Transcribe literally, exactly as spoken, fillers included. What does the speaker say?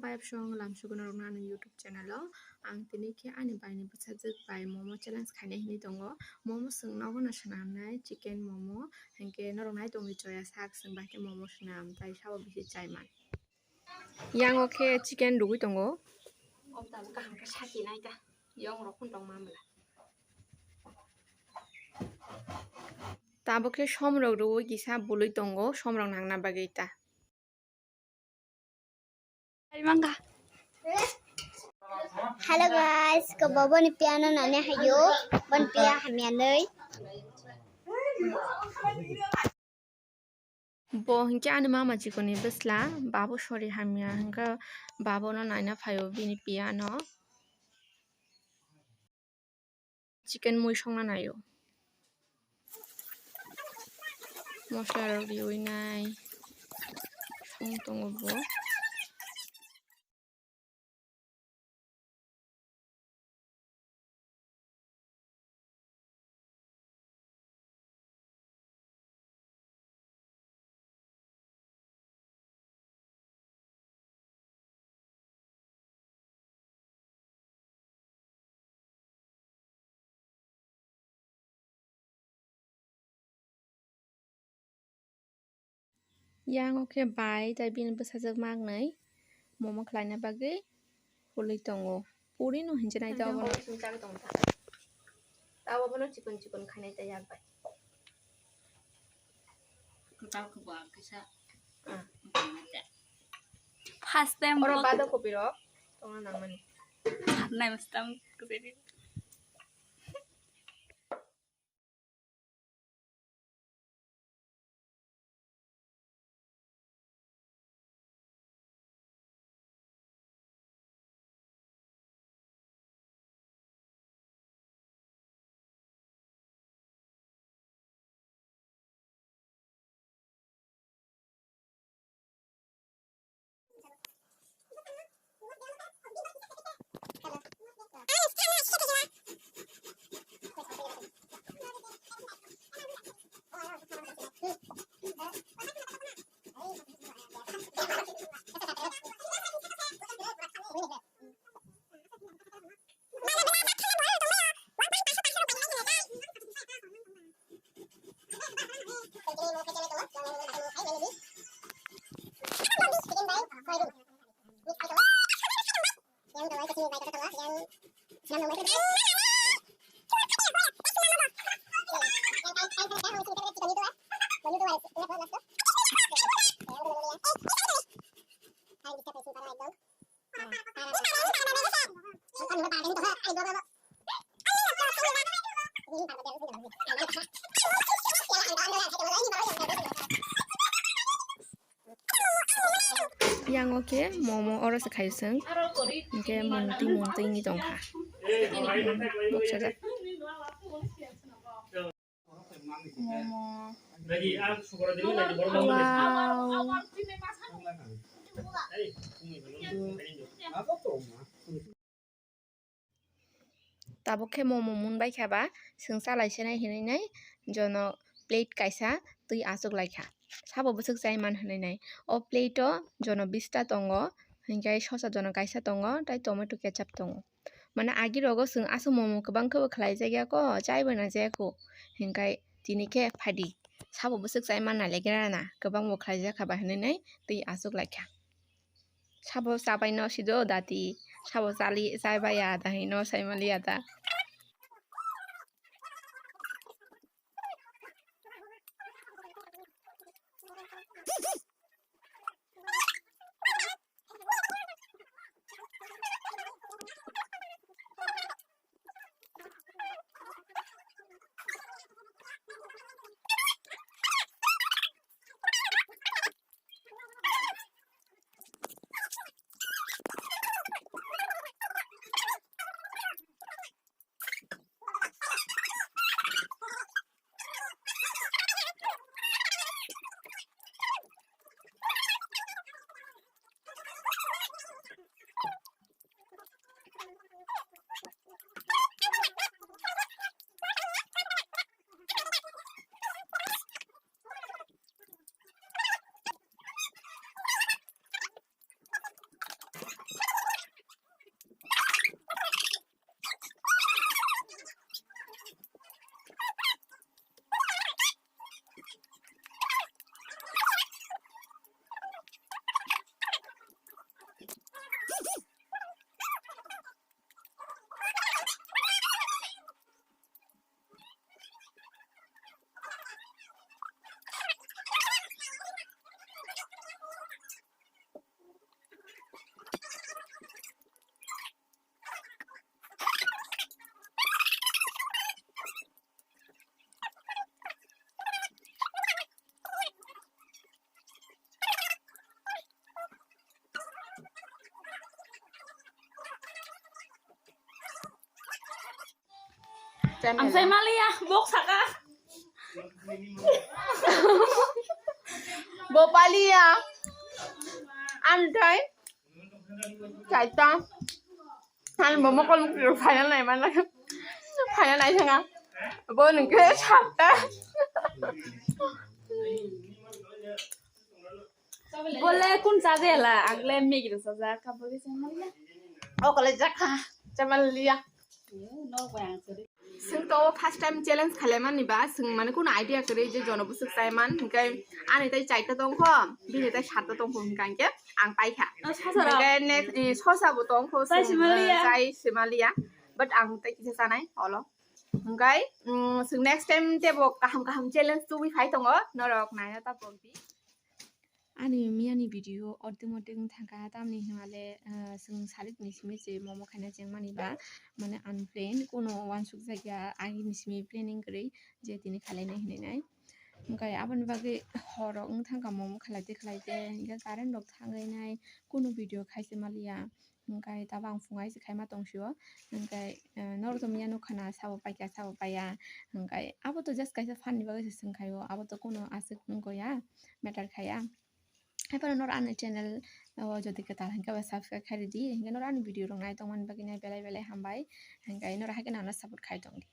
Bai song lamsugo norokno ani YouTube channel o. Ang tini khe ani baini bwsajwk bai momo challenge khainai hinwi tongo. Momo chwng nogo no swnamnai chicken momo, hinkhe norok nai tongwi choya sak chwng bai khe momo swnam, tai sabo bisi chaiman. Yango khe chicken rwgwi tongo. Obo tabuk kaham khe saki nai ta. Yong rok phun tong ma mla. Tabuk khe som rok rwgwi kisa bului tongo, som rok nangna bagwi ta. Hello guys, ko bobo ni piano nane hayo, bon pia hamya nei. Bo hinkhe ani mama chikoni bwsla, babo sori hamya, hinkhe babo no naina phaio bini piano. Chicken mui songna naio. Mosla rok riwi nai. Song tongo bo. Yang o khe bai tei bini bwsajwk maknwi momo khlaina bagwi hului tongo. Puri no hinjinai ta obono. Tei obono chikon chikon khainai ta yak bai. Kwtal kwbang kisa. Ah. First time oro vlog bado kopi rok tongna nangmani. Nai mastam kwchari. Yang o khe momo oro se khai chwng, hinkhe mungtwi mungtwi wngwi tongkha. Bukchajak. Momo. Wow. Tabuk khe momo mun bai kha ba, chwng cha lai se nai hinwi nai jono plate kaisa twi achuk lai kha. Sabo bwswk chai man hinwi nai. O plate o jono bista tongo, hinkhe sosa jono kaisa tongo, tei tomato ketchup tongo. Mane agi rogo chwng aswk momo kwbang khe bo khlai jak ya ko, chai bo na jak ya ko, hinkhe tini khe phai di. Sabo bwswk chai man nai lai gra na, kwbang bo khlai jak kha ba hinwi nai twi achuk lai kha. Sabo chabai no sido dati, sabo chali, chai bai ya da hinwi no sai man li ya da. Ang sai maliya, bok saka. Bo paliya. Ang tai. Chaita. Ang bo mokol mukri final nai mana. Final nai sanga. Bo nungke satta. Bole kun chaje la, agle Maggie ro chaja, kabo ke chamal ya. O kole jakha, chamal liya. No ko yang sori. Sing to first time challenge khalemani ba, sing mane kun idea kare je jono busuk chaiman, hingkai ani tai chaita tongkho, bini tai satta tongkho hingkai ke ang paikha. Sasa ra. Hingkai next, eh, sosa bo tongkho, chai sing, simaliya. Chai simaliya. But ang tai kisa sanai, olo. Hingkai, mm, sing next time tebo kaham kaham challenge tubui phai tongo, norok naina ta pokdi. Ani miyani video ordi mordi wng thangkha, tamni hwnmale, ah, chwng sarik ni simi se momo khaina chengmani ba, mane unplanned, kuno uansuk jakya, agini simi planning kwrwi je tini khalainai hinwi nai. Hwnkhe aboni bagwi horrok wng thangkha momo khwlaide khwlaide, hwnkhe current rok thangwi nai, kuno video khaise maliya. Hwnkhe tabuk ang phungai se khaima tongsio. Hwnkhe, eh, norok to miya nukha na, sabo paikha, sabo paiya. Hwnkhe abo to just kaisa fun ni bagwi se swngkhaio. Abo to kuno aswk wngkha ya, matter khaya. Haiphano norok ani channel o jodi kwtal hwnkhe ba subscribe khai ridi. Hwnkhe norok ani video rok nai tongmani bagwi nai belai belai hambai. Hwnkhe norok haikhe nangno support khai tongdi.